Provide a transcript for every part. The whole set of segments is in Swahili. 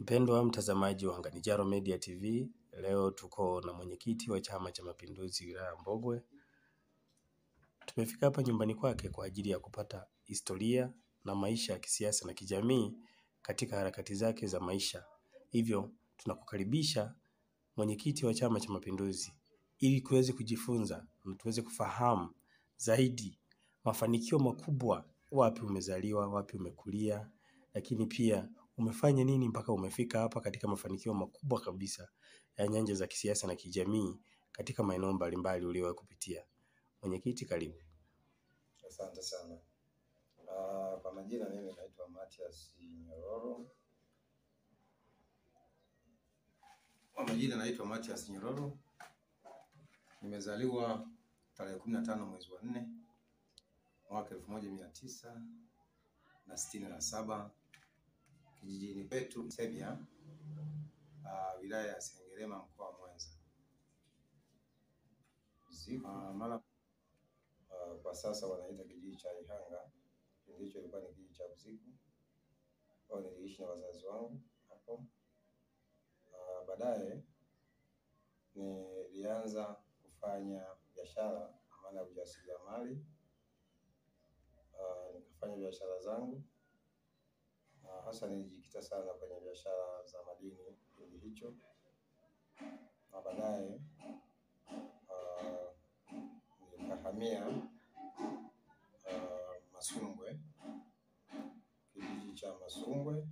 Mpendwa mtazamaji wa Nganijaro Media TV, leo tuko na mwenyekiti wa Chama cha Mapinduzi wilaya ya Mbogwe. Tumefika hapa nyumbani kwake kwa ajili ya kupata historia na maisha ya kisiasa na kijamii katika harakati zake za maisha. Hivyo tunakukaribisha mwenyekiti wa Chama cha Mapinduzi ili tuweze kujifunza na tuweze kufahamu zaidi mafanikio makubwa, wapi umezaliwa, wapi umekulia, lakini pia umefanya nini mpaka umefika hapa katika mafanikio makubwa kabisa ya nyanja za kisiasa na kijamii katika maeneo mbalimbali uliyowahi kupitia. Mwenyekiti, karibu. Asante sana. Kwa majina mimi naitwa Mathias Nyororo. Kwa majina naitwa Mathias Nyororo. Nimezaliwa tarehe 15 mwezi wa 4 mwaka 1967 kijijini kwetu Sebia, wilaya ya Sengerema, mkoa wa Mwanza. Mara kwa sasa wanaita kijiji cha Ihanga, kipindi hicho ilikuwa ni kijiji cha Buziku. Kwa niliishi na wazazi wangu hapo. Baadaye nilianza kufanya biashara, maana ya ujasiriamali. Nikafanya biashara zangu. Hasa nilijikita sana kwenye biashara za madini kipindi hicho. Na baadaye nikahamia Masumbwe, kijiji cha Masumbwe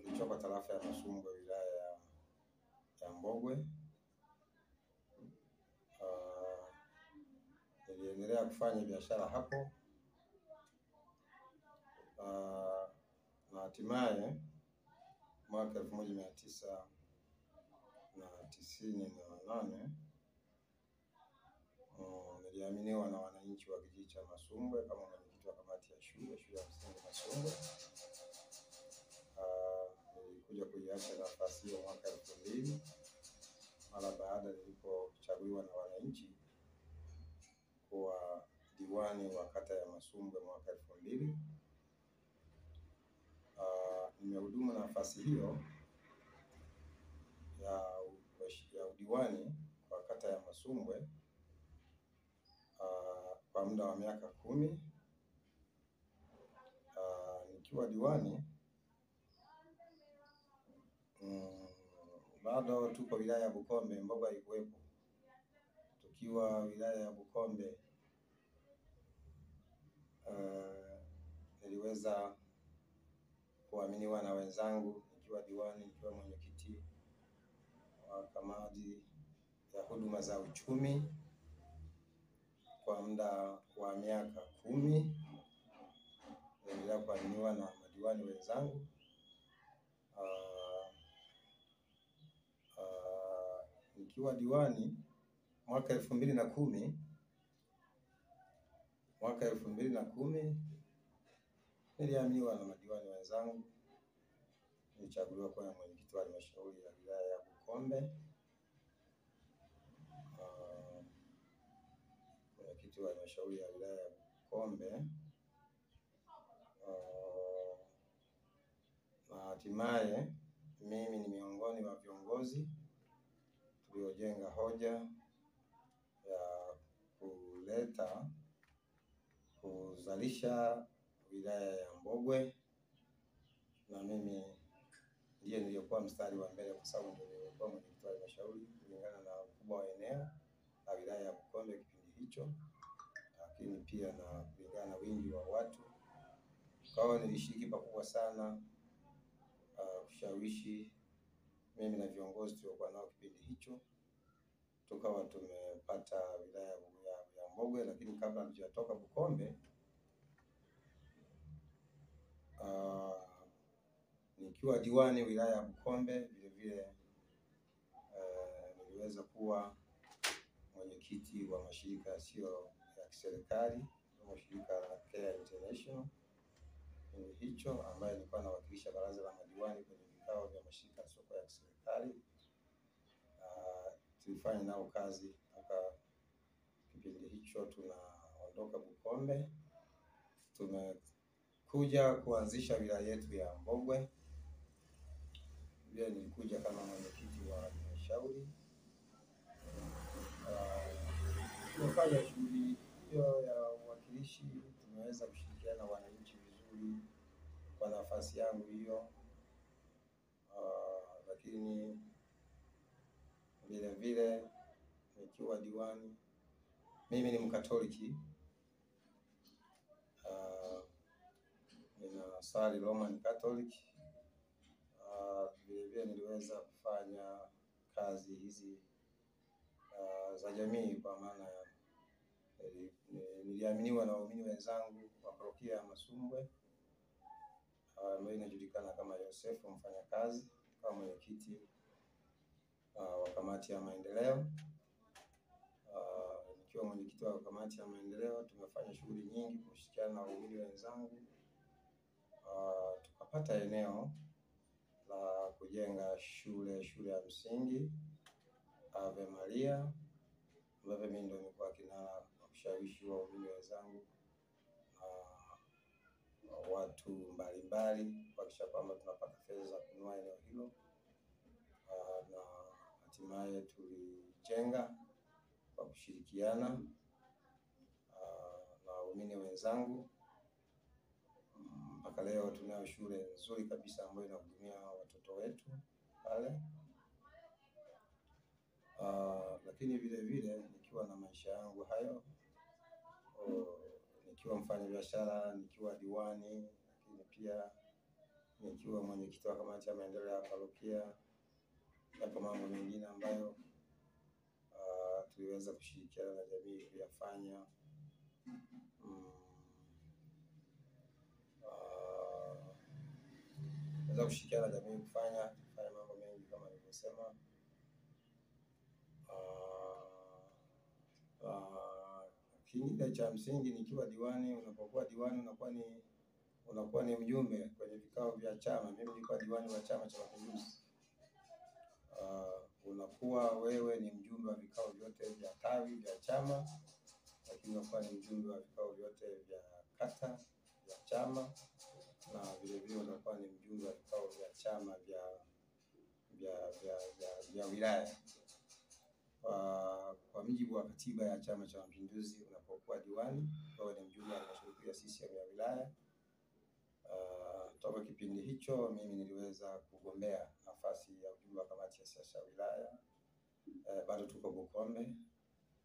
kilichoko tarafa ya Masumbwe, wilaya ya Mbogwe. Niliendelea kufanya biashara hapo. Na hatimaye mwaka 1998 niliaminiwa na wananchi wa kijiji cha Masumbwe kama mwenyekiti wa kamati ya shule ya msingi Masumbwe. Nilikuja kuiacha nafasi hiyo mwaka 2000 mara baada nilipochaguliwa na wananchi kuwa diwani wa kata ya Masumbwe mwaka 2000. Nimehudumu nafasi hiyo ya udiwani kwa kata ya Masumbwe kwa muda wa miaka 10. Nikiwa diwani bado tuko wilaya ya Bukombe, Mbogwe haikuwepo. Tukiwa wilaya ya Bukombe niliweza kuaminiwa na wenzangu nikiwa diwani, nikiwa mwenyekiti wa kamati ya huduma za uchumi kwa muda wa miaka 10. Niliendelea kuaminiwa na madiwani wenzangu. Nikiwa diwani mwaka 2010, mwaka 2010 niliaminiwa na madiwani wenzangu, nilichaguliwa kuwa mwenyekiti wa halmashauri ya wilaya ya Bukombe. Mwenyekiti wa halmashauri ya wilaya ya Bukombe. Na hatimaye mimi ni miongoni wa viongozi tuliojenga hoja ya kuleta kuzalisha wilaya ya Mbogwe, na mimi ndiye niliyekuwa mstari wa mbele kwa sababu ndio nilikuwa mwenyekiti wa halmashauri kulingana na ukubwa wa eneo la wilaya ya Bukombe kipindi hicho, lakini pia na kulingana na wingi wa watu. Kwa hiyo nilishiriki pakubwa sana kushawishi mimi na viongozi tuliokuwa nao kipindi hicho, tukawa tumepata wilaya ya Mbogwe. Lakini kabla hatujatoka Bukombe, nikiwa diwani wilaya ya Bukombe vile vile niliweza kuwa mwenyekiti wa mashirika yasiyo ya kiserikali, mashirika la Care International hicho, ambaye nilikuwa nawakilisha baraza la madiwani kwenye vikao vya mashirika yasiyo ya kiserikali. Tulifanya nao kazi mpaka kipindi hicho tunaondoka Bukombe. Tumekuja kuanzisha wilaya yetu ya Mbogwe. Vile nilikuja kama mwenyekiti wa halmashauri. Tumefanya shughuli hiyo ya uwakilishi, tumeweza kushirikiana na wananchi vizuri kwa nafasi yangu hiyo. Lakini vile vile nikiwa diwani, mimi ni Mkatoliki, ninasali Roman Catholic. Vile vile niliweza kufanya kazi hizi za jamii, kwa maana niliaminiwa na waumini wenzangu wa parokia ya Masumbwe ambayo inajulikana kama Yosefu Mfanyakazi, kama mwenyekiti wa kamati ya maendeleo. Nikiwa mwenyekiti wa kamati ya maendeleo tumefanya shughuli nyingi kushirikiana na waumini wenzangu. Tukapata eneo la kujenga shule ya msingi Ave Maria, ambapo mimi ndio nilikuwa kinara wa kushawishi waumini wenzangu na watu mbalimbali kuhakikisha kwamba tunapata fedha za kununua eneo hilo, na hatimaye tulijenga kwa kushirikiana na waumini wenzangu. Mpaka leo tunayo shule nzuri kabisa ambayo inahudumia watoto wetu pale. Lakini vile vile nikiwa na maisha yangu hayo, nikiwa mfanyabiashara, nikiwa diwani, lakini pia nikiwa mwenyekiti wa kamati ya maendeleo ya parokia, yapo mambo mengine ambayo tuliweza kushirikiana na jamii kuyafanya. Tuweza kushirikiana na jamii kufanya mambo mengi kama nilivyosema. Kingine cha msingi, nikiwa diwani, unapokuwa diwani unakuwa ni mjumbe kwenye vikao vya chama. Mimi nilikuwa diwani wa Chama cha Mapinduzi. Unakuwa wewe ni mjumbe wa vikao vyote vya tawi vya chama, lakini unakuwa ni mjumbe wa vikao vyote vya kata vya chama, na vile vile unakuwa ni mjumbe wa vikao vya chama vya wilaya. Kwa mujibu wa katiba ya Chama cha Mapinduzi, unapokuwa diwani wewe ni mjumbe wa halmashauri kuu ya CCM ya wilaya. Toka kipindi hicho mimi niliweza kugombea nafasi ya mjumbe wa kamati ya siasa ya wilaya. Bado tuko Bukombe,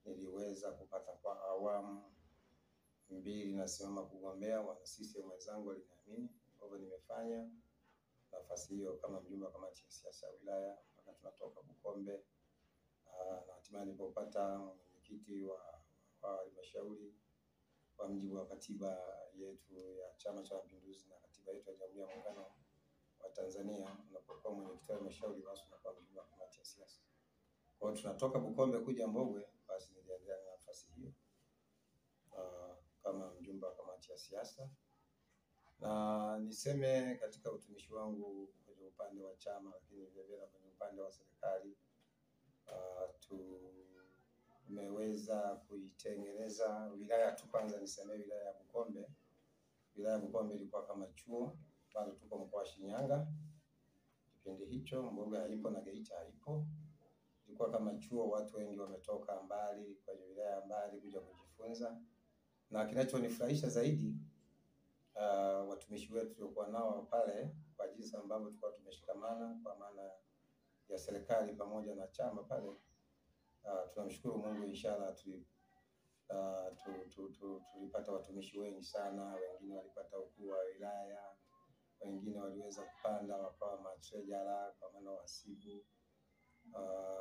niliweza kupata kwa awamu 2 nasimama kugombea. Wana CCM wenzangu waliniamini, kwa hivyo nimefanya nafasi hiyo kama mjumbe wa kamati ya siasa ya wilaya mpaka tunatoka Bukombe. Na hatimaye nilipopata mwenyekiti wa halmashauri kwa mujibu wa katiba yetu ya Chama cha Mapinduzi na katiba yetu ya Jamhuri ya Muungano wa Tanzania, unapokuwa mwenyekiti wa halmashauri basi unakuwa mjumbe wa kamati ya siasa. Kwa hiyo tunatoka Bukombe kuja Mbogwe, basi niliendelea na nafasi hiyo kama mjumbe wa kamati ya siasa. Na niseme katika utumishi wangu kwenye upande wa chama, lakini vile vile kwenye upande wa serikali, tumeweza kuitengeneza wilaya tu. Kwanza niseme wilaya ya Bukombe. Wilaya ya Bukombe ilikuwa kama chuo, bado tuko mkoa wa Shinyanga kipindi hicho, Mbogwe haipo na Geita haipo. Ilikuwa kama chuo, watu wengi wametoka mbali kwenye wilaya mbali kuja kujifunza. Na kinachonifurahisha zaidi, watumishi wetu tuliokuwa nao pale, kwa jinsi ambavyo tulikuwa tumeshikamana kwa maana ya serikali pamoja na chama pale, tunamshukuru Mungu, inshallah tulipata watumishi wengi sana. Wengine walipata ukuu wa wilaya, wengine waliweza kupanda wakawa matrejara kwa maana wasibu,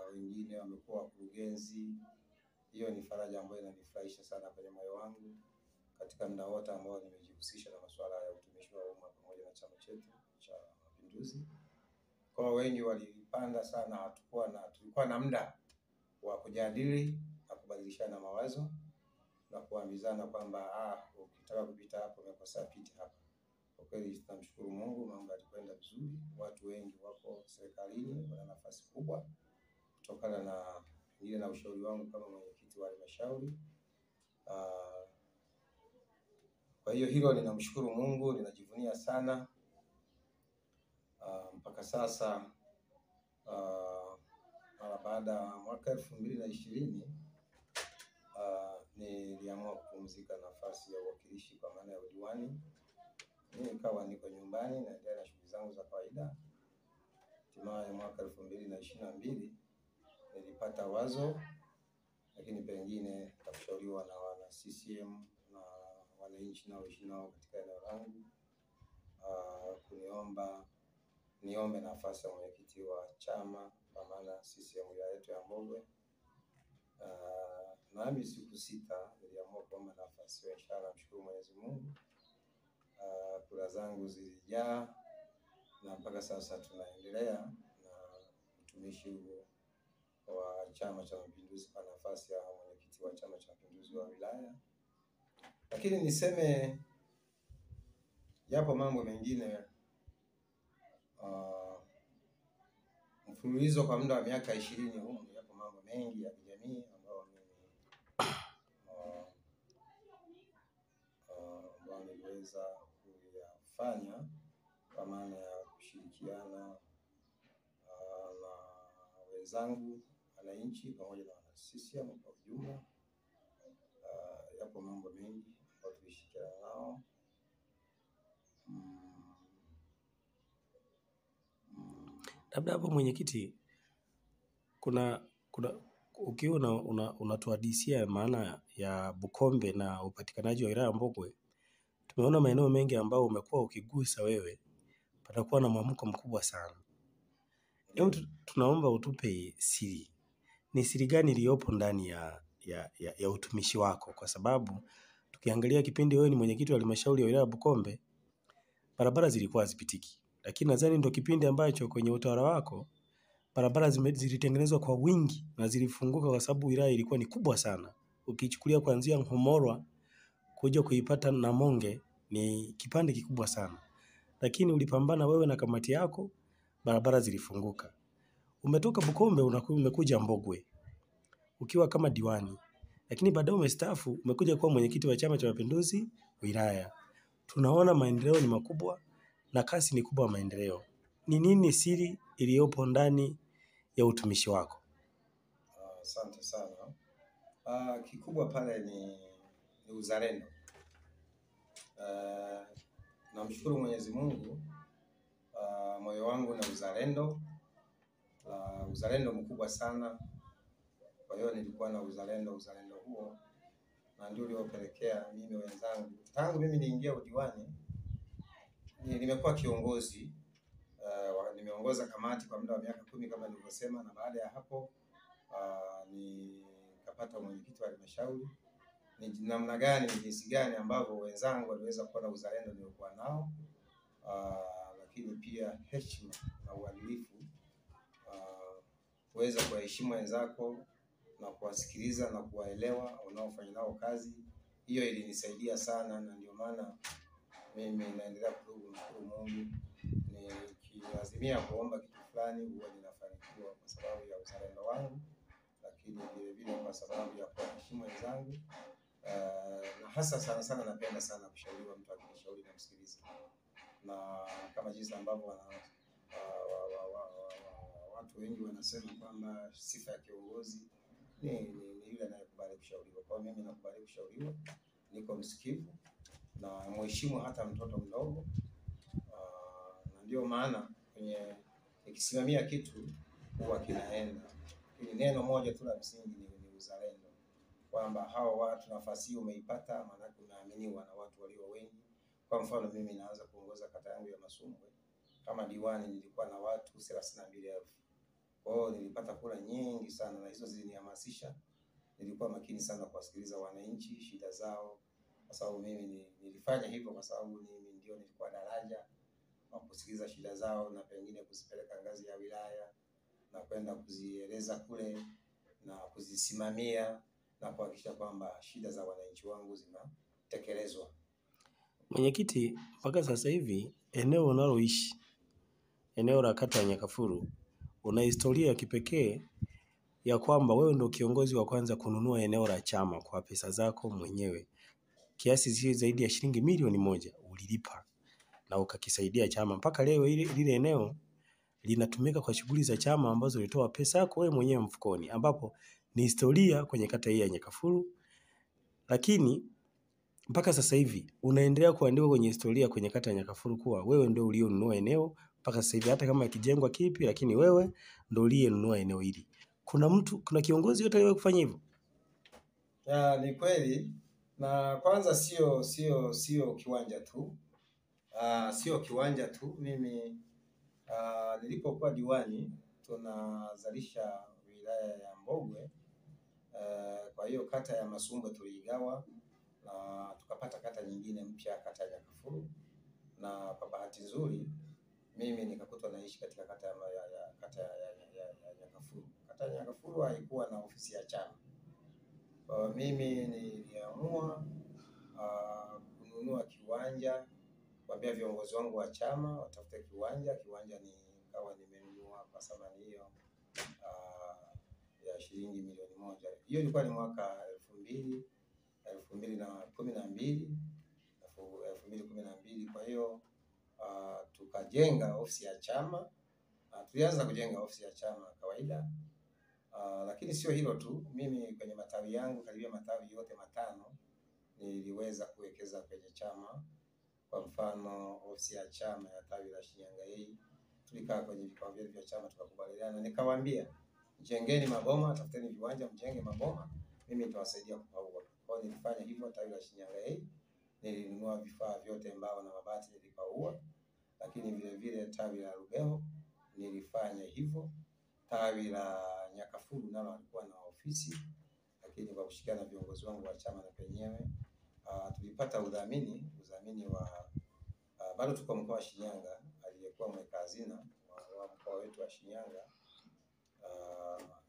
wengine wamekuwa wakurugenzi. Hiyo ni faraja ambayo inanifurahisha sana kwenye moyo wangu katika muda wote ambao nimejihusisha na masuala ya utumishi wa umma pamoja na chama chetu cha Mapinduzi. Kwa wengi walipanda sana, tulikuwa na muda wa kujadili na kubadilishana mawazo na kuambizana kwamba ukitaka kupita hapo umekosea, pita hapa. Kwa kweli tunamshukuru Mungu, mambo yalikwenda vizuri. Watu wengi wako serikalini, wana nafasi kubwa kutokana na pengine na ushauri wangu kama mwenyekiti wa halmashauri. Kwa hiyo hilo ninamshukuru Mungu, ninajivunia sana. Mpaka sasa Mara baada ya mwaka 2020 niliamua kupumzika nafasi ya uwakilishi kwa maana ya udiwani. Mimi nikawa niko nyumbani naendelea na shughuli zangu za kawaida. Hatimaye mwaka 2022 nilipata wazo, lakini pengine nitashauriwa na wana CCM na wananchi naoishi nao katika eneo langu kuniomba niombe nafasi ya mwenyekiti wa chama kwa maana CCM wilaya yetu ya Mbogwe. Nami sikusita, niliamua kuomba nafasi hiyo. Inshallah, namshukuru Mwenyezi Mungu, kura zangu zilijaa na mpaka sasa tunaendelea na utumishi huo wa Chama cha Mapinduzi kwa nafasi ya mwenyekiti wa Chama cha Mapinduzi wa wilaya. Lakini niseme yapo mambo mengine mfululizo kwa muda wa miaka 20 humu, yapo mambo mengi ya kijamii ambayo mimi ambayo niliweza kuyafanya kwa maana ya kushirikiana na wenzangu wananchi pamoja na wana CCM kwa ujumla. Yapo mambo mengi ambayo tulishirikiana nao. Labda hapo mwenyekiti, kuna ukiwa unatuhadisia maana ya Bukombe na upatikanaji wa wilaya Mbogwe, tumeona maeneo mengi ambayo umekuwa ukigusa wewe, patakuwa na mwamko mkubwa sana. Hebu tunaomba utupe siri, ni siri gani iliyopo ndani ya utumishi wako? Kwa sababu tukiangalia kipindi wewe ni mwenyekiti wa halmashauri ya wilaya ya Bukombe, barabara zilikuwa hazipitiki, lakini nadhani ndio kipindi ambacho kwenye utawala wako barabara zilitengenezwa kwa wingi na zilifunguka, kwa sababu wilaya ilikuwa ni kubwa sana. Ukichukulia kuanzia Nhomorwa kuja kuipata Namonge ni kipande kikubwa sana, lakini ulipambana wewe na kamati yako, barabara zilifunguka. Umetoka Bukombe umekuja Mbogwe ukiwa kama diwani, lakini baadaye umestaafu, umekuja kuwa mwenyekiti wa Chama cha Mapinduzi wilaya. Tunaona maendeleo ni makubwa na kasi ni kubwa ya maendeleo. Ni nini siri iliyopo ndani ya utumishi wako? Asante sana. Kikubwa pale ni uzalendo. Namshukuru Mwenyezi Mungu, moyo wangu na uzalendo, uzalendo mkubwa sana. Kwa hiyo nilikuwa na uzalendo huo na ndio uliopelekea mimi wenzangu, tangu mimi niingia udiwani nimekuwa kiongozi. Nimeongoza kamati kwa muda wa miaka 10 kama nilivyosema, na baada ya hapo nikapata mwenyekiti wa halmashauri. Ni namna gani, ni jinsi gani ambavyo wenzangu waliweza kuona uzalendo niliokuwa nao, lakini pia heshima na uadilifu, kuweza kuwaheshimu wenzako na kuwasikiliza na kuwaelewa unaofanya nao kazi. Hiyo ilinisaidia sana, na ndio maana mimi naendelea kumshukuru Mungu. Nikiazimia kuomba kitu fulani huwa ninafanikiwa kwa sababu ya uzalendo wangu, lakini vile vile kwa sababu ya kuwaheshimu wenzangu. Na hasa sana sana napenda sana kushauriwa, mtu akinishauri namsikiliza, na kama jinsi ambavyo watu wengi wanasema kwamba sifa ya kiongozi ni yule anayekubali kushauriwa. Kwa mimi nakubali kushauriwa, niko msikivu na mheshimu hata mtoto mdogo. Na ndio maana kwenye nikisimamia kitu huwa kinaenda. Lakini neno moja tu la msingi ni uzalendo, kwamba hao watu nafasi hiyo umeipata maana unaaminiwa na watu walio wengi. Kwa mfano mimi naanza kuongoza kata yangu ya Masumbwe kama diwani, nilikuwa na watu 32,000. Kwa hiyo nilipata kura nyingi sana, na hizo zilinihamasisha. Nilikuwa makini sana kuwasikiliza wananchi shida zao, kwa sababu mimi nilifanya hivyo kwa sababu mimi ndio nilikuwa daraja wa kusikiliza shida zao na pengine kuzipeleka ngazi ya wilaya na kwenda kuzieleza kule na kuzisimamia na kuhakikisha kwamba shida za wananchi wangu zinatekelezwa. Mwenyekiti, mpaka sasa hivi eneo unaloishi, eneo la kata ya Nyakafulu, una historia ya kipekee ya kwamba wewe ndio kiongozi wa kwanza kununua eneo la chama kwa pesa zako mwenyewe. Kiasi si zaidi ya shilingi 1,000,000 ulilipa na ukakisaidia chama. Mpaka leo lile eneo linatumika kwa shughuli za chama ambazo ulitoa pesa yako wewe mwenyewe mfukoni, ambapo ni historia kwenye kata hii ya Nyakafulu, lakini mpaka sasa hivi unaendelea kuandikwa kwenye historia kwenye kata ya Nyakafulu kuwa wewe ndio ulionunua eneo mpaka sasa hivi, hata kama ikijengwa kipi, lakini wewe ndio uliyenunua eneo hili. Kuna mtu, kuna kiongozi yote aliyewahi kufanya hivyo? Ya, ni kweli. Na kwanza sio kiwanja tu. Sio kiwanja tu. Mimi nilipokuwa diwani tunazalisha wilaya ya Mbogwe. Kwa hiyo kata ya Masumbwe tuliigawa na tukapata kata nyingine mpya, kata ya Nyakafulu, na kwa bahati nzuri mimi nikakutwa naishi katika kata ya Nyakafulu. Kata ya Nyakafulu haikuwa na ofisi ya chama. Kwa mimi niliamua kununua kiwanja, kuambia viongozi wangu wa chama watafute kiwanja. Kiwanja nikawa nimenunua kwa thamani hiyo ya shilingi 1,000,000. Hiyo ilikuwa ni mwaka 2012. Kwa hiyo tukajenga ofisi ya chama. Tulianza kujenga ofisi ya chama kawaida. Lakini sio hilo tu, mimi kwenye matawi yangu karibia matawi yote 5 niliweza kuwekeza kwenye chama. Kwa mfano ofisi ya chama ya tawi la Shinyanga hii, tulikaa kwenye vikao vyetu vya chama tukakubaliana, nikawaambia jengeni maboma, tafuteni viwanja mjenge maboma, mimi nitawasaidia kupaua. Kwa hiyo nilifanya hivyo tawi la Shinyanga hii, nilinunua vifaa vyote mbao na mabati nilipaua. Lakini vile vile tawi la Rubeho nilifanya hivyo. Tawi la Nyakafulu nalo alikuwa na ofisi, lakini kwa kushirikiana na viongozi wangu wa chama na penyewe tulipata udhamini wa bado tuko mkoa wa Shinyanga, aliyekuwa mweka hazina wa mkoa wetu wa Shinyanga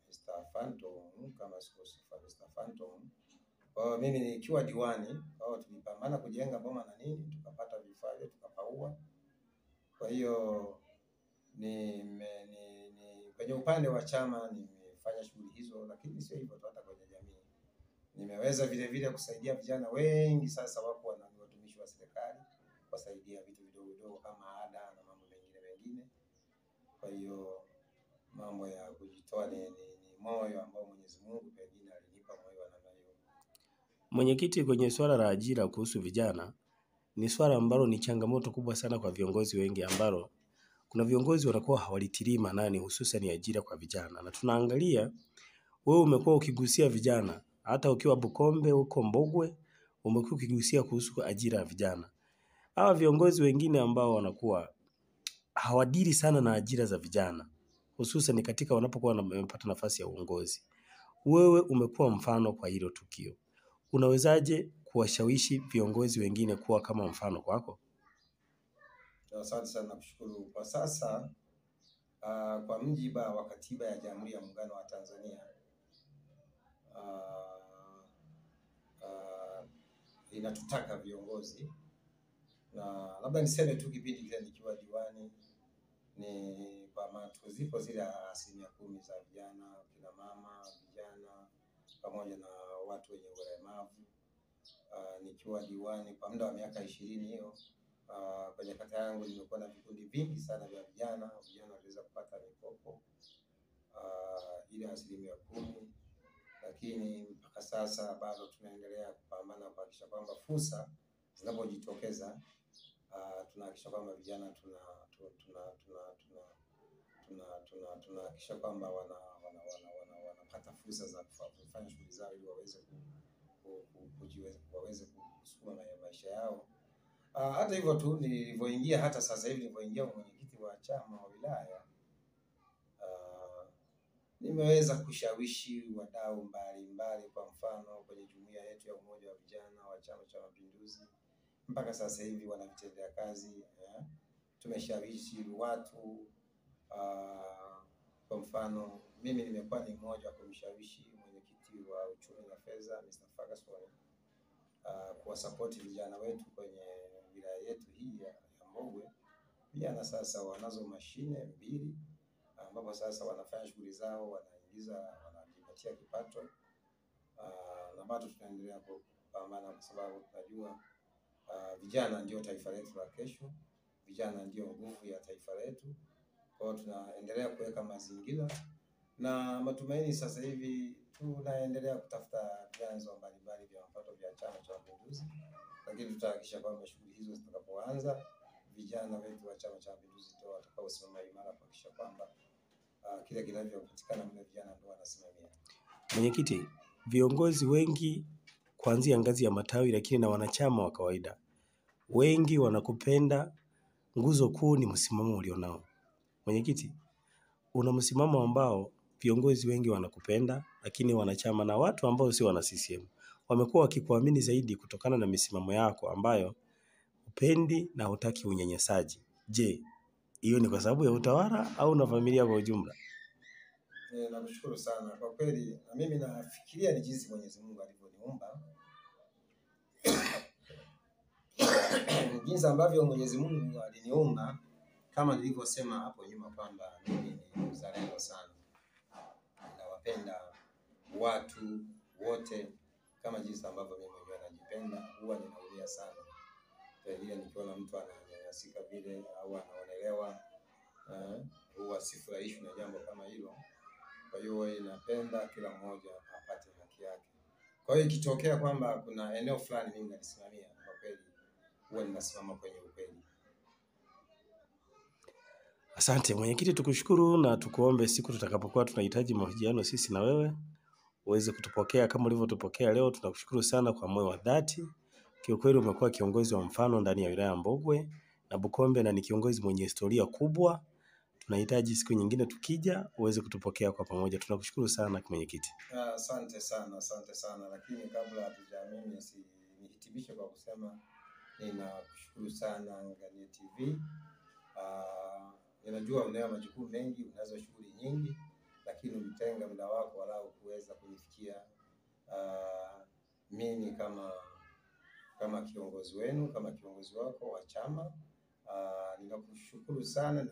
Mr. Phantom, kama sikosea, Mr. Phantom. Kwa hiyo mimi nikiwa diwani, kwa hiyo tulipambana kujenga boma na nini, tukapata vifaa vyetu tukapaua. Kwa hiyo ni kwenye upande wa chama nimefanya shughuli hizo, lakini sio hivyo tu, hata kwenye jamii nimeweza vile vile kusaidia vijana wengi. Sasa wapo watumishi wa serikali, wasaidia vitu vidogo vidogo kama ada na mambo mengine mengine. Kwa hiyo mambo ya kujitoa ni moyo ambao Mwenyezi Mungu pengine alinipa moyo wa namna hiyo. Mwenyekiti, kwenye swala la ajira kuhusu vijana ni swala ambalo ni changamoto kubwa sana kwa viongozi wengi, ambalo kuna viongozi wanakuwa hawalitilii maanani, hususan ajira kwa vijana. Na tunaangalia wewe umekuwa ukigusia vijana, hata ukiwa Bukombe huko Mbogwe umekuwa ukigusia kuhusu ajira ya vijana. Hawa viongozi wengine ambao wanakuwa hawadili sana na ajira za vijana, hususan katika wanapokuwa wamepata nafasi ya uongozi. Wewe umekuwa mfano kwa hilo tukio. Unawezaje kuwashawishi viongozi wengine kuwa kama mfano kwako? Asante sana, nakushukuru. Kwa sasa kwa mujibu wa katiba ya Jamhuri ya Muungano wa Tanzania inatutaka viongozi, na labda niseme tu kipindi kile nikiwa diwani ni kwa zipo zile 10% za vijana, kina mama, vijana pamoja na watu wenye ulemavu. Nikiwa diwani kwa muda wa miaka 20 hiyo, kwenye kata yangu nimekuwa na vikundi vingi sana vya vijana. Vijana waliweza kupata mikopo ile 10%, lakini mpaka sasa bado tunaendelea kupambana kuhakikisha kwamba fursa zinapojitokeza tunahakikisha kwamba vijana tunahakikisha kwamba wanapata fursa za kufanya shughuli zao ili waweze kusukuma maisha yao. Hata hivyo tu nilivyoingia, hata sasa hivi nilivyoingia mwenyekiti wa chama wa wilaya, nimeweza kushawishi wadau mbalimbali. Kwa mfano kwenye jumuiya yetu ya umoja wa vijana wa Chama cha Mapinduzi mpaka sasa hivi wanavitendea kazi. Tumeshawishi watu. Kwa mfano mimi nimekuwa ni mmoja wa kumshawishi mwenyekiti wa uchumi na fedha Mr. Ferguson kuwasapoti vijana wetu kwenye wilaya yetu hii ya Mbogwe. Vijana sasa wanazo mashine 2 ambapo sasa wanafanya shughuli zao, wanaingiza, wanajipatia kipato. Na bado tunaendelea kupambana kwa sababu tunajua vijana ndio taifa letu la kesho, vijana ndio nguvu ya taifa letu. Kwa hiyo tunaendelea kuweka mazingira na matumaini. Sasa hivi tunaendelea kutafuta vyanzo mbalimbali vya mapato vya Chama cha Mapinduzi, lakini tutahakikisha kwamba shughuli hizo zitakapoanza, vijana wetu wa Chama cha Mapinduzi ndio watakaosimama imara kuhakikisha kwamba kile kinavyopatikana mle vijana ndio wanasimamia. Mwenyekiti, viongozi wengi kuanzia ngazi ya matawi lakini na wanachama wa kawaida wengi wanakupenda. Nguzo kuu ni msimamo ulionao. Mwenyekiti, una msimamo ambao viongozi wengi wanakupenda, lakini wanachama na watu ambao sio wana CCM wamekuwa wakikuamini zaidi kutokana na misimamo yako ambayo hupendi na hutaki unyanyasaji. Je, hiyo ni kwa sababu ya utawala au na familia kwa ujumla? Nakushukuru sana kwa kweli, na mimi nafikiria ni jinsi Mwenyezi Mungu alivyoniumba jinsi ambavyo Mwenyezi Mungu aliniumba, kama nilivyosema hapo nyuma kwamba mimi ni mzalendo sana, nawapenda watu wote kama jinsi ambavyo mimi mwenyewe najipenda. Huwa ninaumia sana pengine nikiona mtu ananyanyasika vile au anaonelewa, huwa sifurahishwi na jambo kama hilo. Kwa hiyo inapenda kila mmoja apate haki yake. Kwa hiyo ikitokea kwamba kuna eneo fulani mimi nalisimamia, kwa kweli huwa ninasimama kwenye ukweli. Asante mwenyekiti, tukushukuru na tukuombe siku tutakapokuwa tunahitaji mahojiano sisi na wewe uweze kutupokea kama ulivyotupokea leo. Tunakushukuru sana kwa moyo wa dhati. Kiukweli umekuwa kiongozi wa mfano ndani ya wilaya ya Mbogwe na Bukombe na ni kiongozi mwenye historia kubwa. Tunahitaji siku nyingine tukija uweze kutupokea kwa pamoja. Tunakushukuru sana mwenyekiti. Asante sana, asante sana. Lakini kabla hatujaamini, nihitimishe kwa kusema ninakushukuru sana Ngania TV. Ninajua unayo majukumu mengi, unazo shughuli nyingi, lakini ulitenga muda wako walau kuweza kunifikia mimi kama kiongozi wenu, kama kiongozi wako wa chama. Ninakushukuru sana.